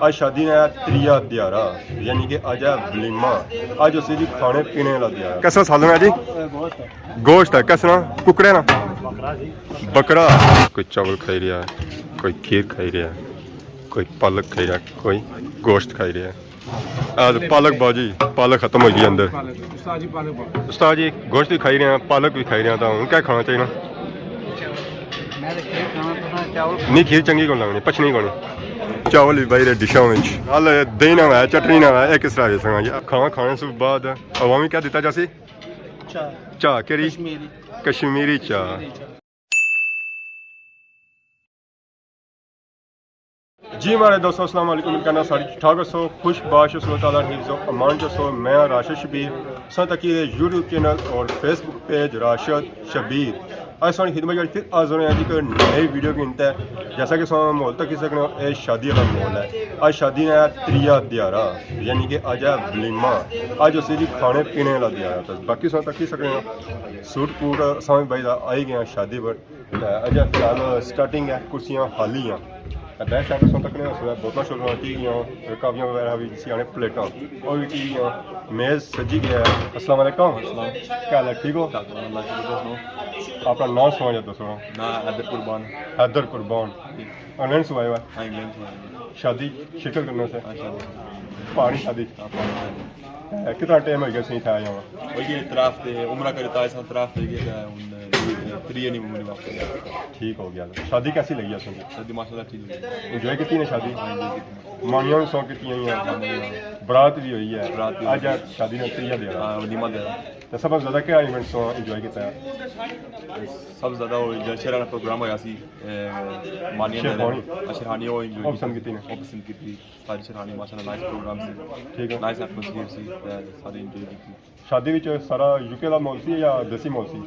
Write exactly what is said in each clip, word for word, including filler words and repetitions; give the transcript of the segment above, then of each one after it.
اج شادی نا ہے تریا دیہاڑا، یعنی کہ اج ہے ولیمہ۔ اج اسی جی کھانے پینے والا دیہاڑا۔ کس طرح سالن ہے جی؟ گوشت ہے۔ کس طرح؟ ککڑے نا؟ بکرا۔ کوئی چاول کھائی رہیا، کوئی کھیر کھائی رہیا، کوئی پالک کھائی رہیا، کوئی گوشت کھائی رہیا۔ آج پالک بھاجی، پالک ختم ہوئی گئی اندر۔ استاد جی، پالک بھاجی۔ استاد جی، گوشت بھی کھائی رہے ہیں، پالک بھی کھائی رہے ہیں، تو ہن کیا کھانا چاہیے؟ میں تے کھیر کھانا، تساں چاول۔ نہیں، کھیر چنگی کون لگنی، پچنی کون۔ چاول بھی بائی رہے ڈشاں وچ۔ نال دہی نہ ہوئے، چٹنی نہ ہوئے، اے کس طرح ویساں جی؟ کھانا کھانے سے بعد عوامی کیا دیتا جاسی؟ چاہ۔ چاہ کیڑی؟ کشمیری۔ کشمیری چاہ۔ کشمیری چاہ۔ جی ماڑے دوستو، السلام علیکم، امید کرنا سارے ٹھیک ٹھاک ہسو، خوش باش ہسو، اللہ تعالیٰ نے حفظ و امان چ ہسو۔ میں ہاں راشد شبیر، تساں تکی رہے یوٹیوب چینل اور فیس بک پیج راشد شبیر۔ اج تساں نی خدمت چ پھر حاضر ہوئے ہاں جی کوئی نئی ویڈیو کی انتے۔ جیسا کہ تساں ماحول تکی سکنے ہو، اے شادی والا ماحول ہے۔ اج شادی نا ہے تریا دیہاڑا، یعنی کہ اج ہے ولیمہ۔ اج اسی جی کھانے پینے والا دیہاڑا۔ تے باقی تساں تکی سکنے ہو، سوٹ کوٹ اساں بھائی دا آئی گئے ہاں شادی پر۔ تے اجے فی الحال سٹارٹنگ ہے، کرسیاں خالی ہیں۔ تے بیک سائیڈ تساں تکنے ہو، بوتلاں شوتلاں رکھی گئیاں، رکابیاں وغیرہ بھی جسی آنے پلیٹاں، او بھی رکھی گئیاں۔ میز سجی گیا ہے۔ السلام علیکم۔ السلام۔ کیا حال ہے؟ ٹھیک ہو؟ ڈاکٹر اللہ شکر، تساں سناؤ؟ اپنا نام سناؤ یا دسو۔ نام حیدر قربان۔ حیدر قربان۔ جی۔ انگلینڈ سے آئے ہو؟ ہاں، انگلینڈ سے آئے ہو۔ شادی شکل کرنے سے؟ ہاں، شادی۔ پہاڑی شادی؟ ہاں، پہاڑی شادی۔ اے، کتنا ٹائم ہو گیا سی اتھے آیا ہوا؟ وہی ترے ہفتے عمرہ کرتا ہے، سن ترے ہفتے گئے تھے، ہن تری نہیں عمر واپس۔ ٹھیک ہو گیا۔ شادی کیسی لگی آپ کو؟ شادی ماشاءاللہ ٹھیک لگی۔ انجوائے کیتی نے شادی؟ ہاں، انجوائے کیتی۔ مانیاں بھی سو کیتی ہیں؟ ہاں، مانیاں۔ برات بھی ہوئی ہے؟ برات بھی ہوئی۔ اج شادی نے تریا دیہاڑا۔ ہاں، ولیمہ دیہاڑا۔ تے سب سے زیادہ کیا ایونٹ سو انجوائے کیتا ہے؟ سب سے زیادہ وہ جلسے والا پروگرام ہویا سی، اے، مانیاں شیرخوانی۔ شیرخوانی وہ انجوائے وہ پسند کیتی نے؟ وہ پسند کیتی۔ ساری شیرخوانی ماشاءاللہ نائس پروگرام سی۔ ٹھیک ہے۔ نائس ایٹموسفیئر سی، تے سارے انجوائے کیتی۔ شادی وچ سارا یو کے دا ماحول سی یا دیسی ماحول سی؟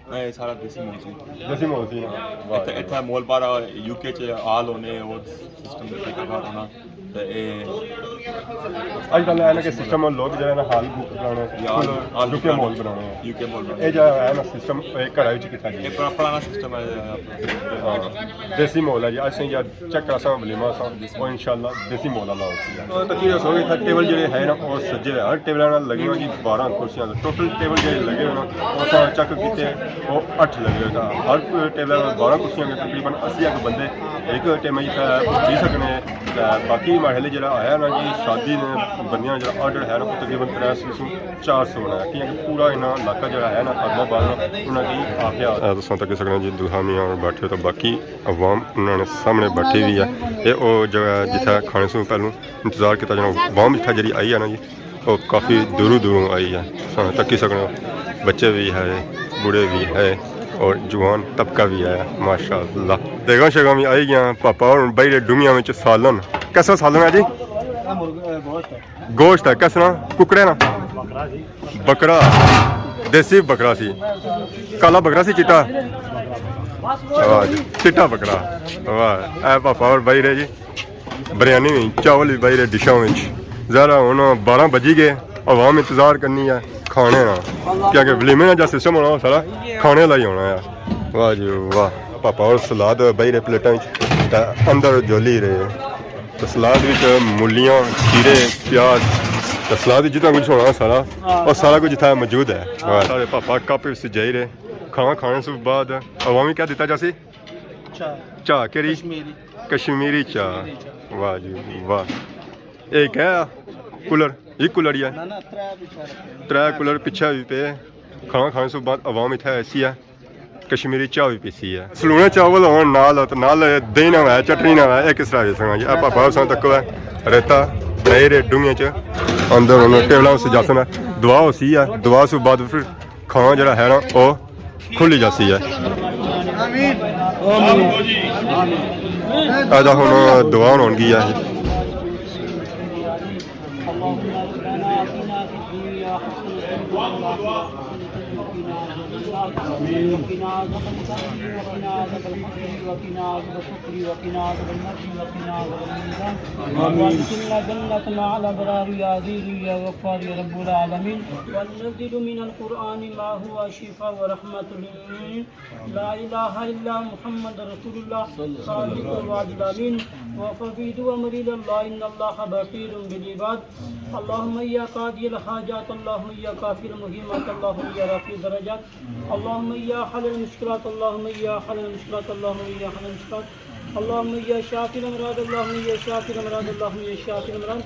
نہیں، سارا دیسی ماحول سی۔ دیسی ماحول سی نا؟ واہ اتھے، یار۔ اتھے ماحول بارا یو کے چ ہال ہونے اور سسٹم تے ٹھیکہ دار ہونا۔ تے اے اج کل ہے نا کہ سسٹم لوگ جو ہے نا ہال بک کرانے، یا ہال، ہال یو کے بک ماحول کرانے۔ بنانے ہیں۔ یو کے ماحول بنانے۔ اے جو ہے نا سسٹم اے گھر وچ کیتا جی۔ اے پرا-، پرانا سسٹم ہے۔ ہاں۔ دیسی ماحول ہے جی۔ اسیں یا چیک کراساں ولیمہ اساں، او انشاءاللہ دیسی ماحول والا ہوسی۔ تو تقریر سو گئی تھا، ٹیبل جڑے ہے نا، او سجے ہوئے، ہر ٹیبل نال لگی ہوئی جی بارہ کرسیاں، ٹوٹل ٹیبل جڑے لگے ہوئے نا، او اساں چیک کیتے، او اٹھ لگے ہوئے تھا۔ ہر ٹیبل نال بارہ کرسیاں کے تقریباً اسی اک بندے ایک ٹائم ہی اتھا جی سکنے۔ تے باقی ماڑے جڑا آیا نا جی، شادی نے بندیاں جڑا آرڈر ہے نا، او تقریباً ترے سو سوں چار سو ہونا ہے، کیونکہ پورا انہاں علاقہ جڑا ہے نا، آدم آباد نا، انہاں کی آخیا۔ اے تساں تکی سکنے جی، دلہا میاں بیٹھے تے باقی عوام انہاں نے سامنے بیٹھی ہوئی ہے۔ اے او جگہ ہے جتھے کھانے سوں پہلوں انتظار کیتا جانا۔ عوام جتھے جڑی آئی ہے نا جی، او کافی دوروں دوروں آئی ہے۔ تساں تکی سکنے ہو، بچے بھی ہے، بوڑھے بھی ہے اور جوان طبقہ بھی ہے، ماشاءاللہ۔ دیگاں شیگاں بھی آئی گیاں، پاپا اور بائی رے ڈومیاں وچ سالن۔ کیسا سالن ہے جی؟ گوشت ہے، کس طرح؟ ککڑے نا؟ بکرا۔ دیسی بکرا سی۔ کالا بکرا سی، چٹا؟ واہ جی، چٹا بکرا۔ واہ، اے پاپا اور بائی رہے جی۔ بریانی وی، چاول وی بائی رہے ڈشاں وچ۔ ذرا ہن بارہ بجی گئے، عوام انتظار کرنی ہے کھانے نا۔ کیونکہ ولیمے نا جا سسٹم ہونا، او سارا کھانے والا ہی ہونا ہے۔ واہ جی واہ۔ پاپا اور سلاد بائی رہے پلیٹاں وچ، تے اندر جولی رہے۔ تے سلاد وچ مولیاں، کھیرے، پیاز، تے سلاد وچ جتنا کچھ ہونا سارا، او سارا کچھ اتھا موجود ہے۔ واہ، سارے پاپا کپ وچ سجائی رہے۔ کھانا کھانے سے بعد عوامی کیا دیتا جاسی؟ چاہ۔ چاہ کیڑی؟ کشمیری۔ کشمیری چاہ۔ کشمیری چاہ۔ واہ جی واہ۔ ایک ہے کولر، ایک کولر ہی ہے۔ نہ، نہ، ترے پچھے رکھے۔ ترے کولر پچھے بھی پے۔ کھانا کھانے سے بعد عوام اتھا ایسی ہے۔ کشمیری چاہ بھی پیسی ہے۔ سلونے چاول ہون نال، تے نال دہی نہ ہوئے، چٹنی نہ ہوئے، اے کس طرح ویسنا جی؟ اے پاپا اساں تکو ہے، ریتا، نئے ریٹ ڈونگے چ، اندر انہوں ٹیبلاں سجاسن ہے۔ دعا ہوسی ہے، دعا سے بعد پھر کھانا جڑا ہے نا، او کھلی جاسی ہے۔ ادا ہن دعا ہون گئی ہے۔ وقنا عذاب القبر، وقنا عذاب القبر، وقنا عذاب القبر، وقنا عذاب النار، وقنا عذاب الميزان. آمين. وأدخلنا الجنة مع الأبرار يا عزيز يا غفار يا رب العالمين. وننزل من القرآن ما هو شفاء ورحمة للمؤمنين. لا إله إلا محمد رسول الله، صادق الوعد الأمين. وفوض أمري إلى الله، إن الله بصير بالعباد. اللهم يا قاضي الحاجات، اللهم يا كافي المهمات، اللهم يا رافع الدرجات، اللهم يا حل المشكلات، اللهم يا حل المشكلات، اللهم يا حل المشكلات، اللهم يا شافي الأمراض، اللهم يا شافي الأمراض، اللهم يا شافي الأمراض،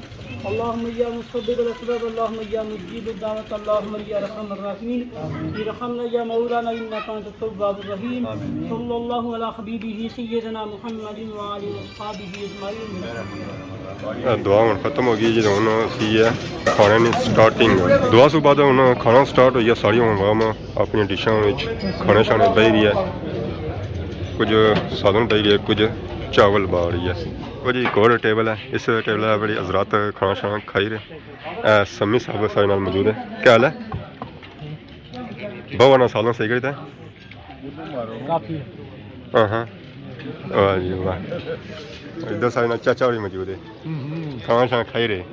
اللهم يا مسبب الأسباب، اللهم يا مجيب الدعوات، اللهم يا أرحم الراحمين، ارحمنا يا مولانا إنك أنت التواب الرحيم. آمين. صلى الله على حبيبه سيدنا محمد وعلى آله وأصحابه أجمعين. اے دعا ہن ختم ہو گئی جی، ہن سی ہے کھانے نی سٹارٹنگ۔ دعا سوں بعد ہن کھانا سٹارٹ ہوئی گیا، ساری عوام اپنی ڈشاں وچ کھانے شانے بہی رہی ہے۔ کچھ سالن بہی رہی ہے، کچھ چاول بال رہی ہے۔ وہ جی ایک اور ٹیبل ہے، اس ٹیبل ہے بڑی حضرات کھانا شانا کھائی رہے۔ اے سمی صاحب سارے نال موجود ہے۔ کیا حال ہے؟ بہو نا سالن صحیح کری تے؟ کافی۔ ہاں ہاں۔ واہ جی واہ۔ ادھر سارے نال چاچا ہوری موجود ہے۔ ہوں ہوں۔ کھانا شانا کھائی رہے۔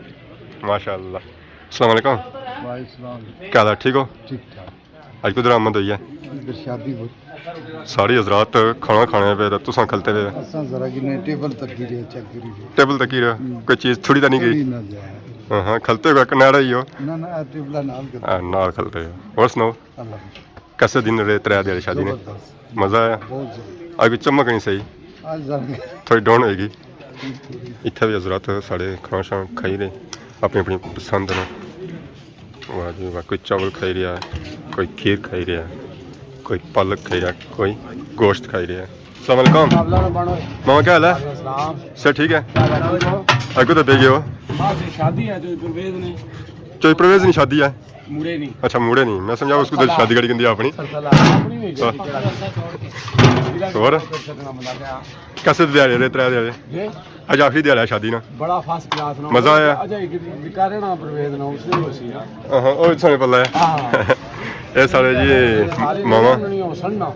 ماشاءاللہ۔ السلام علیکم۔ وعلیکم السلام۔ کیا حال ہے؟ ٹھیک ہو؟ ٹھیک ٹھاک۔ اج کدھر آمد ہوئی ہے؟ ادھر شادی ہوئی۔ سارے حضرات کھانا کھانے پہ تے تساں کھلتے پے۔ اساں ذرا کی میں ٹیبل تکی رہے، چیک کری رہے۔ ٹیبل تکی رہے؟ ہوں۔ کوئی چیز تھوڑی تو نہیں گئی؟ تھوڑی نہ جائے۔ ہاں ہاں، کھلتے ہوئے کنارہ ہی ہو۔ نہ نہ، ٹیبل نال کر۔ ہاں، نال کھلتے ہو۔ اور سناؤ؟ اللہ۔ کیسے دن رہے ترے دیہاڑے شادی نے؟ زبردست۔ مزہ آیا؟ بہت زیادہ۔ اج کوئی چمک نہیں صحیح؟ اج ذرا تھوڑی ڈاؤن ہوئے گی۔ اتھے بھی حضرات سارے کھانا شانا کھائی رہے، اپنی اپنی پسند نا۔ واہ جی واہ، کوئی چاول کھائی رہا، کوئی کھیر کھائی رہا، کوئی پالک کھائی رہا، کوئی گوشت کھائی رہا۔ السلام علیکم۔ ماما، کیا حال ہے؟ وعلیکم السلام۔ سب ٹھیک ہے؟ کیا حال ہے؟ ٹھیک ہو؟ اگو تو پہ گئے ہو؟ بس شادی ہے جو پرویز نے۔ چوئی پرویز نی شادی ہے؟ مڑے نہیں۔ اچھا، مڑے نہیں۔ میں سمجھا اس کو تو شادی کری کندی اپنی۔ سلسلہ اپنی نہیں۔ ہاں۔ اور؟ کیسے دیہاڑے رہے، ترے دیہاڑے؟ جی؟ اج آخری دیہاڑا ہے شادی نا۔ بڑا فرسٹ کلاس نا۔ مزہ آیا؟ اجے کر رہے نا پرویز نا، اس نے ہو سی نا۔ ہاں، ہاں، او سارے پلہ ہے۔ ہاں۔ اے سارے جی سارے ماما۔ نہیں ہو سن نا۔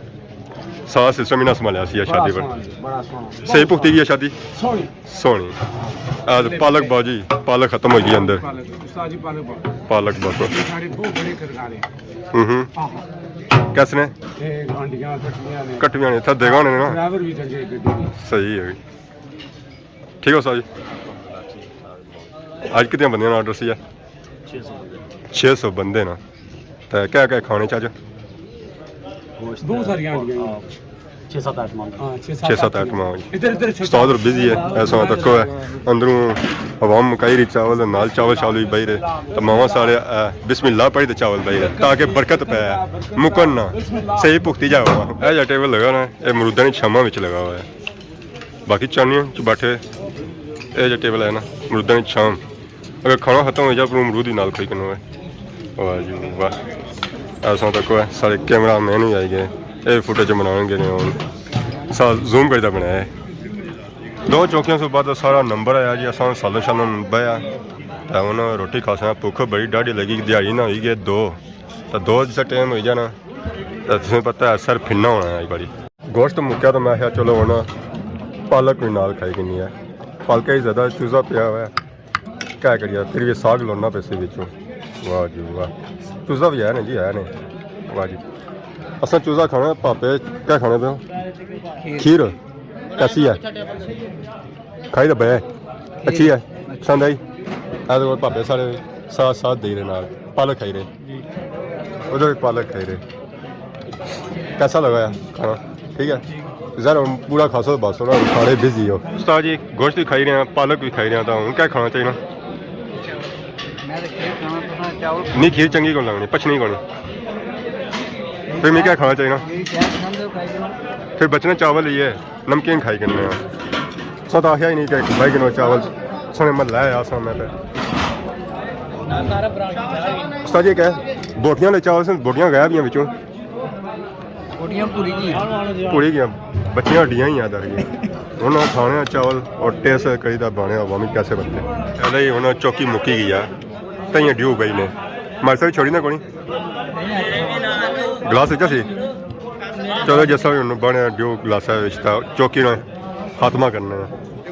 سارا سسٹم انہاں سنبھالیا سی شادی پر۔ بڑا سوہنا، بڑا سوہنا۔ صحیح پختی گئی ہے شادی؟ سوہنی۔ سوہنی۔ آج پالک بھاجی، پالک ختم ہوئی گئی اندر۔ پالک، استاد جی، پالک بھاجی۔ پالک بھاجی۔ سارے بہت بڑے کردار ہیں۔ ہوں ہوں۔ ہاں، ہاں۔ کس نے؟ اے گانڈیاں کٹیاں نے۔ کٹیاں نے، تھدے گانے نے نا۔ ڈرائیور بھی چنگے گڈی دے۔ صحیح ہے۔ ٹھیک ہو سر جی؟ اج کتنے بندے نا آرڈر سی ہے؟ چھ سو بندے نا۔ تے کیا کیا کھانے چ اج؟ گوشت، بہت ساریاں آئٹماں۔ چھ ست آئٹماں۔ ہاں، چھ ست آئٹماں۔ ادھر، ادھر استاد اور بزی ہے، ایسا تکو ہے۔ اندروں عوام مکائی رہی چاول، نال چاول شاول بھی بہی رہے۔ تے ماما سارے، آ، بسم اللہ پڑھی تے چاول بہی رہے، تاکہ برکت پے، مکن نہ، صحیح پختی جائے۔ اے جا ٹیبل لگا نا، اے مروداں نی چھاواں وچ لگا ہوا ہے۔ باقی چانیاں چ بیٹھے، اے جا ٹیبل ہے نا، مروداں نی چھاں۔ اگر کھانا ختم ہو جائے، پر مرود ہی نال کھائی کنو ہے۔ واہ جی واہ۔ ایسا تکو ہے، سارے کیمرہ مین بھی آئی گئے۔ اے فوٹیج بنانے گئے نے ہن۔ سا زوم کری دا بنایا ہے۔ دو چوکیاں سے بعد سارا نمبر آیا جی، اساں سالن شالن بہیا۔ تے ہن روٹی کھاساں، بھوک بڑی ڈاڈھی لگی، دیہاڑی نہ ہوئی گئے دو۔ تے دو جسا ٹائم ہوئی جانا، تے تساں پتہ ہے سر پھرنا ہونا ہے اج بڑی۔ گوشت مکیا تو میں آخیا چلو ہن پالک وی نال کھائی گھنی ہے۔ پالکا ہی زیادہ چوزا پیا ہوا ہے۔ کیا کریے، پھر بھی ساگ لونا پیسے وچوں۔ واہ جی واہ۔ چوزا بھی ہے نا جی، ہے نا۔ واہ جی۔ اساں چوزا کھانا، پاپے کیا کھانے پے ہو؟ کھیر۔ کھیر؟ کیسی ہے؟ کھائی تو بے۔ اچھی ہے؟ پسند آئی؟ اے تو پاپے سارے ساتھ ساتھ دے رہے نال۔ پالک کھائی رہے۔ ادھر بھی پالک کھائی رہے۔ کیسا لگا ہے کھانا؟ ٹھیک ہے؟ ذرا ہن پورا کھاسو بس، ہن سارے بزی ہو۔ استاد جی، گوشت بھی کھائی رہے ہیں، پالک بھی کھائی رہے ہیں، تو ہن کیا کھانا چاہیے؟ میں تو کھیر کھانا، تساں چاول۔ نہیں، کھیر چنگی کون لگنی، پچنی کون۔ پھر میں کیا کھانا چاہیے؟ کھیر کیا پسند ہے، کھائی لو۔ پھر بچنے چاول ہی ہے۔ نمکین کھائی کنے آں۔ سو تو آخیا ہی نہیں کہ کھائی کنے چاول۔ سنے محلہ ہے آساں میں تے۔ استاد جی کیا ہے؟ بوٹیاں لے چاول سن، بوٹیاں غائب ہیں وچوں۔ بوٹیاں پوری گیاں۔ پوری گیاں۔ بچیاں ہڈیاں ہی یاد آ رہی ہیں۔ انہاں کھانے چاول اور ٹیسٹ کری دا بانے عوامی کیسے بنتے۔ پہلے ہی انہاں چوکی مکی گیا۔ تئیں ڈیو گئی نے۔ ماسٹر چھوڑی نہ کونی۔ گلاس اچھا سی۔ چلو جیسا بھی ہن بنے ڈیو گلاسا وچ، تا چوکی نے خاتمہ کرنا ہے۔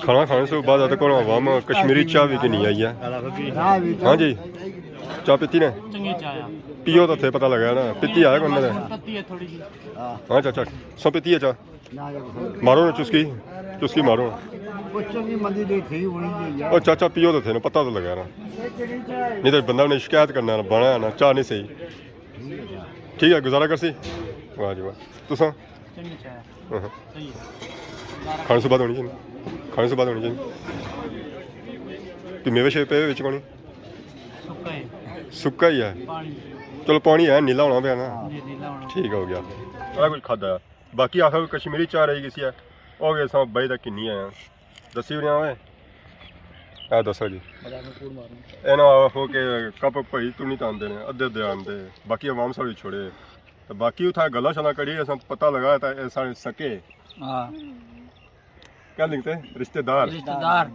کھانا کھانے سے بعد تے کول عوام کشمیری چاہ بھی گھنی آئی ہے۔ ہاں جی، چاہ پیتی نے؟ چنگی چاہ ہے۔ پیو تو تھے پتہ لگا نا، پیتی ہے کون نے؟ پیتی ہے تھوڑی جی۔ ہاں چاچا، سو پیتی ہے چاہ؟ مارو نا چسکی، چسکی مارو نا۔ او چاچا پیو تو تھے نا، پتہ تو لگا نا۔ نہیں تو بندہ نے شکایت کرنا نا، بنا نا، چاہ نہیں صحیح۔ ٹھیک ہے، گزارا کرسی۔ واہ جی واہ۔ تساں؟ چنگی چاہ ہے۔ ہاں۔ صحیح ہے۔ کھانے سے بعد ہونی چاہیے۔ کھانے سے بعد ہونی چاہیے۔ تو میوے شیوے پے وچ کونی؟ سکا ہے۔ سکا ہی ہے۔ پانی۔ چلو پانی ہے، نیلا ہونا پیا نا۔ جی، نیلا ہونا۔ ٹھیک ہو گیا۔ سارا کچھ کھادا ہے۔ باقی آخر کشمیری چاہ رہی گئی سی ہے۔ او گئے ساں بھائی تک کنی آیا۔ دسی اڑیا ہوئے۔ اے دسو جی۔ بازار میں کوڑ مارنا۔ اے نہ آخو کہ کپ بھائی تو نہیں تاندے نے، ادھے ادھے آندے۔ باقی عوام ساڑی چھوڑے۔ تے باقی اتھا گلاں شلاں کری، اساں پتہ لگا تے اے ساڑے سکے۔ ہاں۔ کیا لکھتے؟ رشتہ دار۔ رشتہ دار۔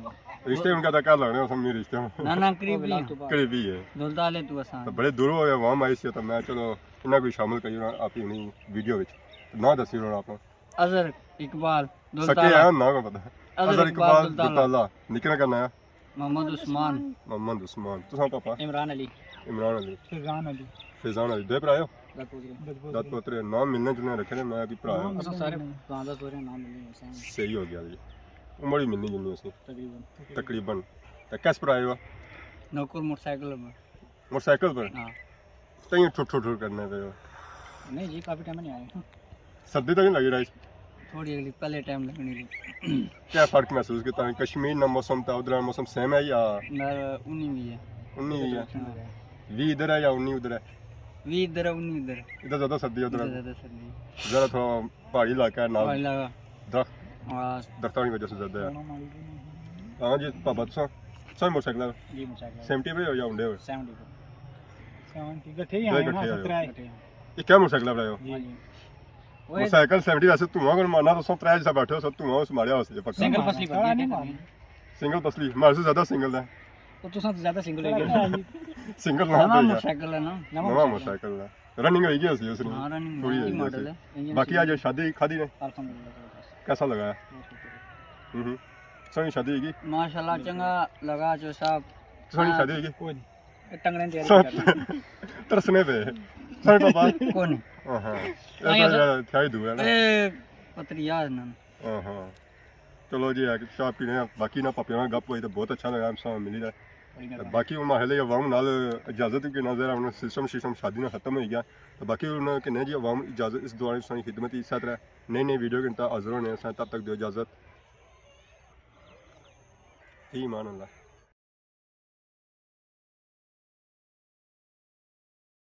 رشتے ان کا تو کیا لگنے، اساں نہیں رشتے۔ نہ، نہ، قریبی۔ قریبی ہے۔ دولت والے تو اساں۔ تو بڑے دور ہوئے عوام آئی سی، تو میں چلو انہاں کو شامل کری آپ ہی انہی ویڈیو وچ۔ نہ دسی انہاں آپ۔ اظہر اقبال، دولت سکے والا۔ ہیں، نہ کو پتہ۔ اظہر اظہر اقبال، اقبال، دولت والا۔ دولت والا۔ نکنا کرنا ہے۔ محمد عثمان۔ محمد عثمان۔ تساں پاپا؟ عمران علی۔ عمران علی۔ فیضان علی۔ فیضان علی۔ دو بھرا ہو؟ دت پوترے۔ نام ملنے جلنے رکھے نے، میں بھی بھرا ہاں۔ اساں سارے پراندہ سورے نام ملنے ہوئے سن۔ صحیح ہو گیا جی۔ عمر بھی ملنی جلنی اسی۔ تقریباً۔ تقریباً۔ تے کس بھرا ہو؟ نوکر موٹر سائیکل پر۔ موٹر سائیکل پر؟ ہاں۔ تئیں ٹھر ٹھر ٹھر کرنے پے ہو؟ نہیں جی، کافی ٹائم نہیں آئے۔ سردی تو نہیں لگی رہی؟ تھوڑی اگلی پہلے ٹائم لگنی تھی۔ کیا فرق محسوس کیتا؟ کشمیر نا موسم تے ادھر نا موسم سیم ہے یا؟ نہ، انی بھی ہے۔ انی بھی ہے۔ ہاں۔ وی ادھر ہے یا انی ادھر ہے؟ وی ادھر ہے، انی ادھر ہے۔ ادھر زیادہ سردی ہے، ادھر؟ ادھر زیادہ سردی ہے۔ ذرا تھوڑا پہاڑی علاقہ ہے نال۔ پہاڑی علاقہ۔ درخت۔ ہاں۔ درختاں کی وجہ سے زیادہ ہے۔ ہاں جی، بابا، تساں، تساں موٹر سائیکل ہے؟ جی، موٹر سائیکل۔ سیونٹی پہ ہو یا ہنڈے ہو؟ سیونٹی پہ۔ سیونٹی، گٹھے ہی دو آئے نا، گٹھے آئے۔ سترہ آئے۔ یہ کیا موٹر سائیکل ہے بھرا؟ جی۔ موٹر سائیکل سیونٹی ویسے دھواں کون مارنا، تساں ترے جسا بیٹھے ہو، سب دھواں اس ماریا ہو سی پکا۔ سنگل پسلی بنی ہے۔ سنگل پسلی، مارے سے زیادہ سنگل ہے۔ تو تساں تو زیادہ سنگل ہو گئے۔ سنگل نہ نواں ہوتا ہی ہے۔ موٹر سائیکل ہے نا۔ نواں موٹر سائیکل ہے۔ رننگ ہوئی گئی اسی اس نے۔ ہاں، رننگ تھوڑی ہوئی گئی ماڈل اسی۔ ہے۔ باقی آج شادی کھادی نے؟ الحمدللہ، زبردست۔ کیسا لگا ہے؟ بہت شکریہ۔ ہوں ہوں۔ سوہنی شادی ہوئی گئی؟ ماشاءاللہ، چنگا لگا جو صاحب۔ سوہنی شادی ہوئی گئی؟ کوئی نہیں۔ ٹنگڑے دے۔ ترسنے پہ۔ سوہنی پاپا؟ کوئی نہیں۔ ہاں ہاں۔ اے تو تھیا ہی دور ہے نا۔ اے پتری یار نا۔ ہاں ہاں۔ چلو جی، ایک چاہ پینے آں، باقی نہ پاپیاں نال گپ ہوئی تے بہت اچھا لگا، ہم ساں ملی رہے۔ تے باقی ہن ماحلے عوام نال اجازت کی نظر ہے، ہن سسٹم سسٹم شادی نہ ختم ہوئی گیا۔ تے باقی انہاں کنے جی عوام اجازت، اس دوران سانی خدمت ہی اس طرح نئی نئی ویڈیو کے ساتھ حاضر ہونے ہیں، تب تک دیو اجازت۔ فی امان اللہ۔